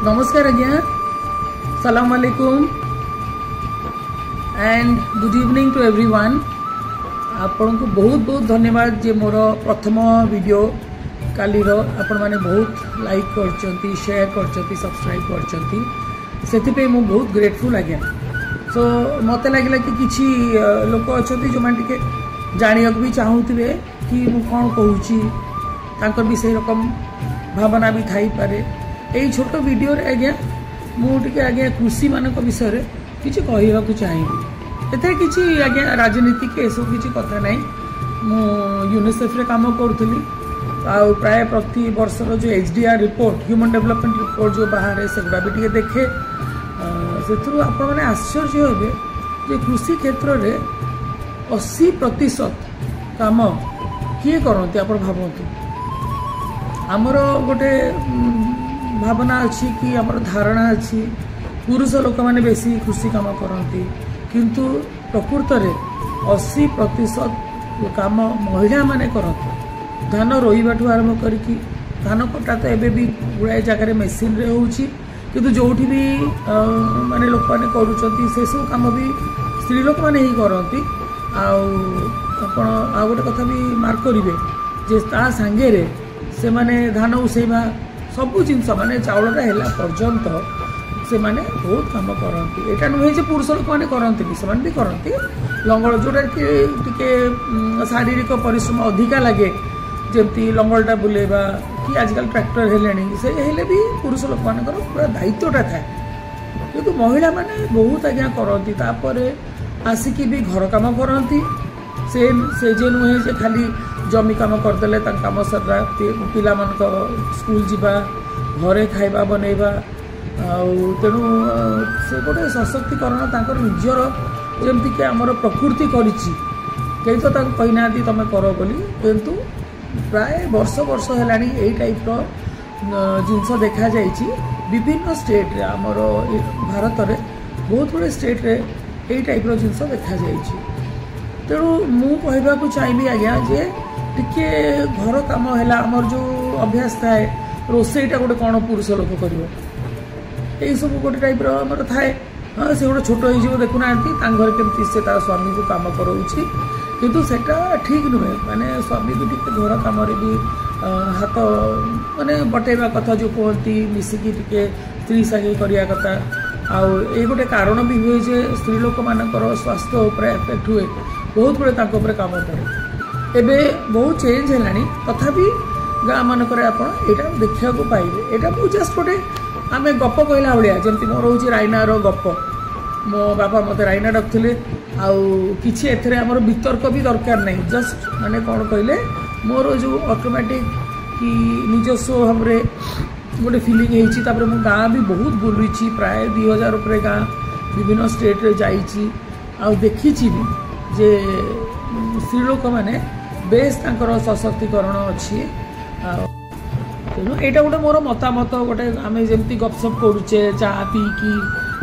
ନମସ୍କାର ଆଜ୍ଞା, ସଲାମ ଆଲେକୁମ and good evening to everyone. ଆପଣଙ୍କୁ ବହୁତ ବହୁତ ଧନ୍ୟବାଦ ଯେ ମୋର ପ୍ରଥମ ଭିଡ଼ିଓ କାଲିର ଆପଣମାନେ ବହୁତ ଲାଇକ୍ କରିଛନ୍ତି, ସେୟାର କରିଛନ୍ତି, ସବସ୍କ୍ରାଇବ୍ କରିଛନ୍ତି। ସେଥିପାଇଁ ମୁଁ ବହୁତ ଗ୍ରେଟଫୁଲ୍ ଆଜ୍ଞା। ସୋ ମୋତେ ଲାଗିଲା କି କିଛି ଲୋକ ଅଛନ୍ତି ଯେଉଁମାନେ ଟିକେ ଜାଣିବାକୁ ବି ଚାହୁଁଥିବେ କି ମୁଁ କ'ଣ କହୁଛି, ତାଙ୍କର ବି ସେଇ ରକମ ଭାବନା ବି ଥାଇପାରେ। ଏଇ ଛୋଟ ଭିଡ଼ିଓରେ ଆଜ୍ଞା ମୁଁ ଟିକେ ଆଜ୍ଞା କୃଷିମାନଙ୍କ ବିଷୟରେ କିଛି କହିବାକୁ ଚାହିଁବି। ଏଥିରେ କିଛି ଆଜ୍ଞା ରାଜନୀତି କି ଏସବୁ କିଛି କଥା ନାହିଁ। ମୁଁ ୟୁନିସେଫ୍ରେ କାମ କରୁଥିଲି, ଆଉ ପ୍ରାୟ ପ୍ରତି ବର୍ଷର ଯେଉଁ HDR report, human development report ଯେଉଁ ବାହାରେ, ସେଗୁଡ଼ା ବି ଟିକେ ଦେଖେ। ସେଥିରୁ ଆପଣମାନେ ଆଶ୍ଚର୍ଯ୍ୟ ହେବେ ଯେ କୃଷି କ୍ଷେତ୍ରରେ 80% କାମ କିଏ କରନ୍ତି। ଆପଣ ଭାବନ୍ତୁ, ଆମର ଗୋଟେ ଭାବନା ଅଛି କି ଆମର ଧାରଣା ଅଛି ପୁରୁଷ ଲୋକମାନେ ବେଶୀ କୃଷି କାମ କରନ୍ତି, କିନ୍ତୁ ପ୍ରକୃତରେ 80% କାମ ମହିଳାମାନେ କରନ୍ତି। ଧାନ ରୋଇବାଠୁ ଆରମ୍ଭ କରିକି ଧାନ କଟା ତ ଏବେ ବି ଗୁଡ଼ାଏ ଜାଗାରେ ମେସିନ୍ରେ ହେଉଛି, କିନ୍ତୁ ଯେଉଁଠି ବି ମାନେ ଲୋକମାନେ କରୁଛନ୍ତି ସେସବୁ କାମ ବି ସ୍ତ୍ରୀ ଲୋକମାନେ ହିଁ କରନ୍ତି। ଆଉ ଆପଣ ଆଉ ଗୋଟେ କଥା ବି ମାର୍କ କରିବେ ଯେ ତା ସାଙ୍ଗରେ ସେମାନେ ଧାନ ଉଷେଇବା ସବୁ ଜିନିଷ, ମାନେ ଚାଉଳଟା ହେଲା ପର୍ଯ୍ୟନ୍ତ ସେମାନେ ବହୁତ କାମ କରନ୍ତି। ଏଇଟା ନୁହେଁ ଯେ ପୁରୁଷ ଲୋକମାନେ କରନ୍ତିନି, ସେମାନେ ବି କରନ୍ତି। ଲଙ୍ଗଳ ଯେଉଁଟା କି ଟିକେ ଶାରୀରିକ ପରିଶ୍ରମ ଅଧିକା ଲାଗେ, ଯେମିତି ଲଙ୍ଗଳଟା ବୁଲେଇବା କି ଆଜିକାଲି ଟ୍ରାକ୍ଟର ହେଲେଣି, ସେ ହେଲେ ବି ପୁରୁଷ ଲୋକମାନଙ୍କର ପୁରା ଦାୟିତ୍ୱଟା ଥାଏ, କିନ୍ତୁ ମହିଳାମାନେ ବହୁତ ଆଜ୍ଞା କରନ୍ତି। ତାପରେ ଆସିକି ବି ଘର କାମ କରନ୍ତି। ସେ ଯେ ନୁହେଁ ଯେ ଖାଲି ଜମି କାମ କରିଦେଲେ ତାଙ୍କ କାମ ସରିଲା, ପିଲାମାନଙ୍କ ସ୍କୁଲ ଯିବା, ଘରେ ଖାଇବା ବନେଇବା, ଆଉ ତେଣୁ ସେ ଗୋଟେ ସଶକ୍ତିକରଣ ତାଙ୍କର ନିଜର, ଯେମିତିକି ଆମର ପ୍ରକୃତି କରିଛି, କେହି ତ ତାଙ୍କୁ କହିନାହାନ୍ତି ତୁମେ କର ବୋଲି, କିନ୍ତୁ ପ୍ରାୟ ବର୍ଷ ବର୍ଷ ହେଲାଣି ଏଇ ଟାଇପ୍ର ଜିନିଷ ଦେଖାଯାଇଛି ବିଭିନ୍ନ ଷ୍ଟେଟ୍ରେ। ଆମର ଭାରତରେ ବହୁତ ଗୁଡ଼ିଏ ଷ୍ଟେଟ୍ରେ ଏଇ ଟାଇପ୍ର ଜିନିଷ ଦେଖାଯାଇଛି। ତେଣୁ ମୁଁ କହିବାକୁ ଚାହିଁବି ଆଜ୍ଞା ଯେ ଟିକେ ଘର କାମ ହେଲା, ଆମର ଯେଉଁ ଅଭ୍ୟାସ ଥାଏ ରୋଷେଇଟା ଗୋଟେ କ'ଣ ପୁରୁଷ ଲୋକ କରିବ, ଏଇସବୁ ଗୋଟେ ଟାଇପ୍ର ଆମର ଥାଏ। ହଁ, ସେ ଗୋଟେ ଛୋଟ ହେଇଯିବ, ଦେଖୁନାହାନ୍ତି ତାଙ୍କ ଘରେ କେମିତି ସେ ତା ସ୍ୱାମୀକୁ କାମ କରାଉଛି, କିନ୍ତୁ ସେଇଟା ଠିକ୍ ନୁହେଁ। ମାନେ ସ୍ୱାମୀ ବି ଟିକେ ଘର କାମରେ ବି ହାତ ମାନେ ବଟେଇବା କଥା, ଯେଉଁ କୁହନ୍ତି ମିଶିକି ଟିକେ ସ୍ତ୍ରୀ ସାଙ୍ଗେ କରିବା କଥା। ଆଉ ଏଇ ଗୋଟେ କାରଣ ବି ହୁଏ ଯେ ସ୍ତ୍ରୀ ଲୋକମାନଙ୍କର ସ୍ୱାସ୍ଥ୍ୟ ଉପରେ ଏଫେକ୍ଟ ହୁଏ, ବହୁତ ଗୁଡ଼ିଏ ତାଙ୍କ ଉପରେ କାମ ପଡ଼େ। ଏବେ ବହୁତ ଚେଞ୍ଜ ହେଲାଣି, ତଥାପି ଗାଁମାନଙ୍କରେ ଆପଣ ଏଇଟା ଦେଖିବାକୁ ପାଇବେ। ଏଇଟା ମୁଁ ଜଷ୍ଟ ଗୋଟେ ଆମେ ଗପ କହିଲା ଭଳିଆ, ଯେମିତି ମୋର ହେଉଛି ରାଇନାର ଗପ, ମୋ ବାପା ମୋତେ ରାଇନା ଡାକୁଥିଲେ। ଆଉ କିଛି ଏଥିରେ ଆମର ବିତର୍କ ବି ଦରକାର ନାହିଁ, ଜଷ୍ଟ ମାନେ କ'ଣ କହିଲେ ମୋର ଯେଉଁ ଅଟୋମେଟିକ୍ କି ନିଜସ୍ୱ ଭାବରେ ଗୋଟେ ଫିଲିଂ ହେଇଛି। ତାପରେ ମୁଁ ଗାଁ ବି ବହୁତ ବୁଲିଛି, ପ୍ରାୟ 2000 ଉପରେ ଗାଁ ବିଭିନ୍ନ ଷ୍ଟେଟ୍ରେ ଯାଇଛି, ଆଉ ଦେଖିଛି ବି ଯେ ସ୍ତ୍ରୀ ଲୋକମାନେ ବେଶ ତାଙ୍କର ସଶକ୍ତିକରଣ ଅଛି। ଆଉ ତେଣୁ ଏଇଟା ଗୋଟେ ମୋର ମତାମତ, ଗୋଟେ ଆମେ ଯେମିତି ଗପସପ କରୁଛେ ଚା ପିଇକି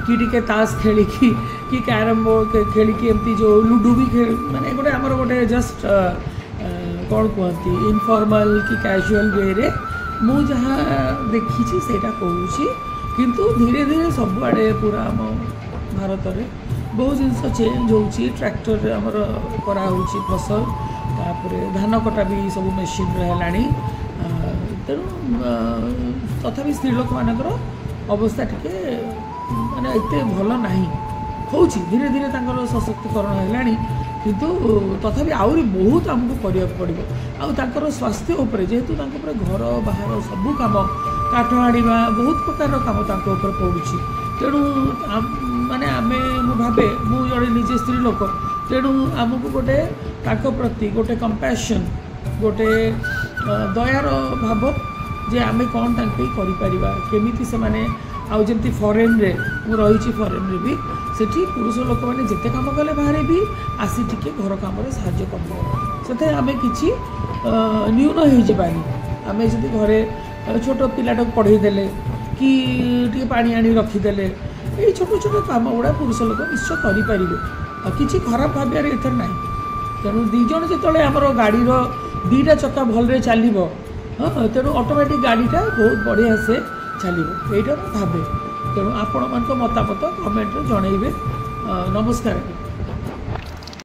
କି ଟିକେ ତାସ ଖେଳିକି କି କ୍ୟାରମ୍ ବୋର୍ଡ଼ ଖେଳିକି, ଏମିତି ଯେଉଁ ଲୁଡ଼ୁ ବି ଖେଳି, ମାନେ ଗୋଟେ ଆମର ଗୋଟେ ଜଷ୍ଟ କ'ଣ କୁହନ୍ତି ଇନଫର୍ମାଲ୍ କି କ୍ୟାଜୁଆଲ୍ ୱେରେ ମୁଁ ଯାହା ଦେଖିଛି ସେଇଟା କହୁଛି। କିନ୍ତୁ ଧୀରେ ଧୀରେ ସବୁଆଡ଼େ ପୁରା ଆମ ଭାରତରେ ବହୁତ ଜିନିଷ ଚେଞ୍ଜ ହେଉଛି। ଟ୍ରାକ୍ଟରରେ ଆମର କରାହେଉଛି ଫସଲ, ତାପରେ ଧାନ କଟା ବି ସବୁ ମେସିନ୍ରେ ହେଲାଣି। ତେଣୁ ତଥାପି ସ୍ତ୍ରୀ ଲୋକମାନଙ୍କର ଅବସ୍ଥା ଟିକେ ମାନେ ଏତେ ଭଲ ନାହିଁ, ହେଉଛି ଧୀରେ ଧୀରେ ତାଙ୍କର ସଶକ୍ତିକରଣ ହେଲାଣି, କିନ୍ତୁ ତଥାପି ଆହୁରି ବହୁତ ଆମକୁ କରିବାକୁ ପଡ଼ିବ। ଆଉ ତାଙ୍କର ସ୍ୱାସ୍ଥ୍ୟ ଉପରେ, ଯେହେତୁ ତାଙ୍କ ଉପରେ ଘର ବାହାର ସବୁ କାମ, କାଠ ହାଣିବା, ବହୁତ ପ୍ରକାରର କାମ ତାଙ୍କ ଉପରେ ପଡ଼ୁଛି। ତେଣୁ ମାନେ ଆମେ, ମୁଁ ଭାବେ ମୁଁ ଜଣେ ନିଜେ ସ୍ତ୍ରୀ ଲୋକ, ତେଣୁ ଆମକୁ ଗୋଟେ ତାଙ୍କ ପ୍ରତି ଗୋଟେ କମ୍ପାସନ୍, ଗୋଟେ ଦୟାର ଭାବ ଯେ ଆମେ କ'ଣ ତାଙ୍କ ପାଇଁ କରିପାରିବା, କେମିତି ସେମାନେ। ଆଉ ଯେମିତି ଫରେନ୍ରେ ମୁଁ ରହିଛି, ଫରେନ୍ରେ ବି ସେଠି ପୁରୁଷ ଲୋକମାନେ ଯେତେ କାମ କଲେ ବାହାରେ ବି ଆସି ଟିକେ ଘର କାମରେ ସାହାଯ୍ୟ କରିଦେବେ, ସେଥିରେ ଆମେ କିଛି ନ୍ୟୁନ ହେଇଯିବାନି। ଆମେ ଯଦି ଘରେ ଛୋଟ ପିଲାଟାକୁ ପଢ଼େଇ ଦେଲେ କି ଟିକେ ପାଣି ଆଣି ରଖିଦେଲେ, ଏଇ ଛୋଟ ଛୋଟ କାମ ଗୁଡ଼ା ପୁରୁଷ ଲୋକ ନିଶ୍ଚୟ କରିପାରିବେ, ଆଉ କିଛି ଖରାପ ଭାବିବାର ଏଥିରେ ନାହିଁ। ତେଣୁ ଦୁଇ ଜଣ ଯେତେବେଳେ ଆମର ଗାଡ଼ିର ଦୁଇଟା ଚକା ଭଲରେ ଚାଲିବ, ହଁ, ତେଣୁ ଅଟୋମେଟିକ୍ ଗାଡ଼ିଟା ବହୁତ ବଢ଼ିଆ ସେ ଚାଲିବ, ଏଇଟା ମୁଁ ଭାବେ। ତେଣୁ ଆପଣମାନଙ୍କ ମତାମତ କମେଣ୍ଟରେ ଜଣାଇବେ। ନମସ୍କାର।